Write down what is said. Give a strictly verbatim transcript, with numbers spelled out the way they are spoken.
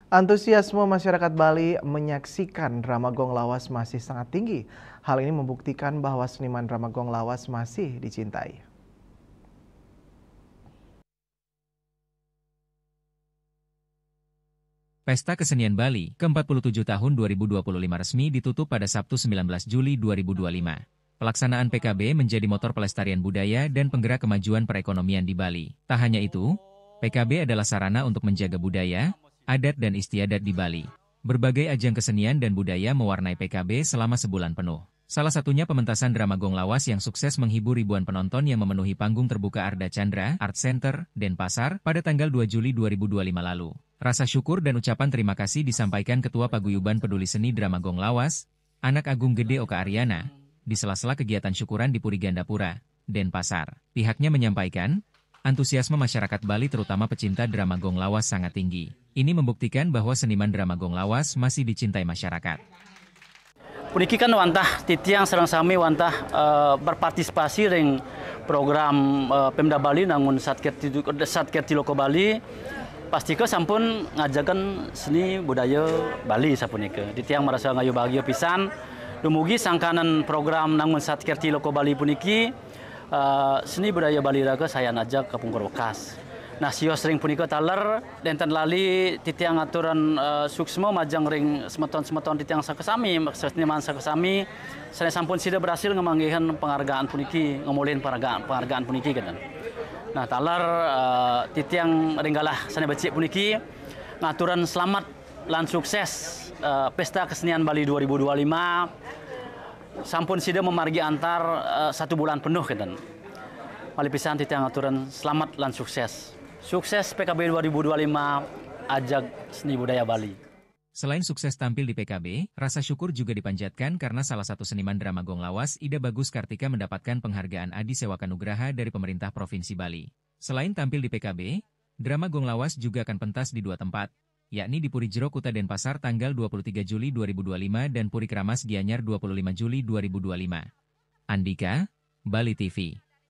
Antusiasme masyarakat Bali menyaksikan drama Gong Lawas masih sangat tinggi. Hal ini membuktikan bahwa seniman drama Gong Lawas masih dicintai. Pesta Kesenian Bali ke empat puluh tujuh tahun dua ribu dua puluh lima resmi ditutup pada Sabtu sembilan belas Juli dua ribu dua puluh lima. Pelaksanaan P K B menjadi motor pelestarian budaya dan penggerak kemajuan perekonomian di Bali. Tak hanya itu, P K B adalah sarana untuk menjaga budaya, adat dan istiadat di Bali. Berbagai ajang kesenian dan budaya mewarnai P K B selama sebulan penuh. Salah satunya pementasan drama Gong Lawas yang sukses menghibur ribuan penonton yang memenuhi panggung terbuka Ardha Candra Art Center, Denpasar, pada tanggal dua Juli dua ribu dua puluh lima lalu. Rasa syukur dan ucapan terima kasih disampaikan Ketua Paguyuban Peduli Seni Drama Gong Lawas, Anak Agung Gede Oka Aryana, di sela-sela kegiatan syukuran di Puri Gandapura, Denpasar. Pihaknya menyampaikan, antusiasme masyarakat Bali, terutama pecinta drama Gong Lawas, sangat tinggi. Ini membuktikan bahwa seniman drama Gong Lawas masih dicintai masyarakat. Puniki kan wantah titiang sareng sami wantah, eh, berpartisipasi ring program, eh, Pemda Bali nangun Sat Kerthi, Sat Kerthi Loko Bali, pastika sampun ngajegang seni budaya Bali sapunika. Titiang marasa ngayu bagia pisan dumugi sangkaning program nangun Sat Kerthi Loko Bali puniki, eh, seni budaya Bali raga sayan ajeg kapungkur wekas. Nah, sios ring punika taler, nenten lali titiang ngaturang, eh, suksma majeng ring semeton-semeton titiang sakasami, seniman sakasami, sane sampun sida berhasil ngamanggihin penghargaan puniki, ngamolin penghargaan, penghargaan puniki, kenten. Nah, taler, eh, titiang ring galah sane becik puniki ngaturang selamat lan sukses, eh, Pesta Kesenian Bali dua ribu dua puluh lima sampun sida mamargi antar, eh, satu bulan penuh, kenten. Malih pisan titiang ngaturang selamat lan sukses. Sukses P K B dua ribu dua puluh lima, ajeg seni budaya Bali. Selain sukses tampil di P K B, rasa syukur juga dipanjatkan karena salah satu seniman drama Gong Lawas, Ida Bagus Kartika, mendapatkan penghargaan Adi Sewaka Nugraha dari pemerintah Provinsi Bali. Selain tampil di P K B, drama Gong Lawas juga akan pentas di dua tempat, yakni di Puri Jero Kuta Denpasar tanggal dua puluh tiga Juli dua ribu dua puluh lima dan Puri Keramas Gianyar dua puluh lima Juli dua ribu dua puluh lima. Andika, Bali T V.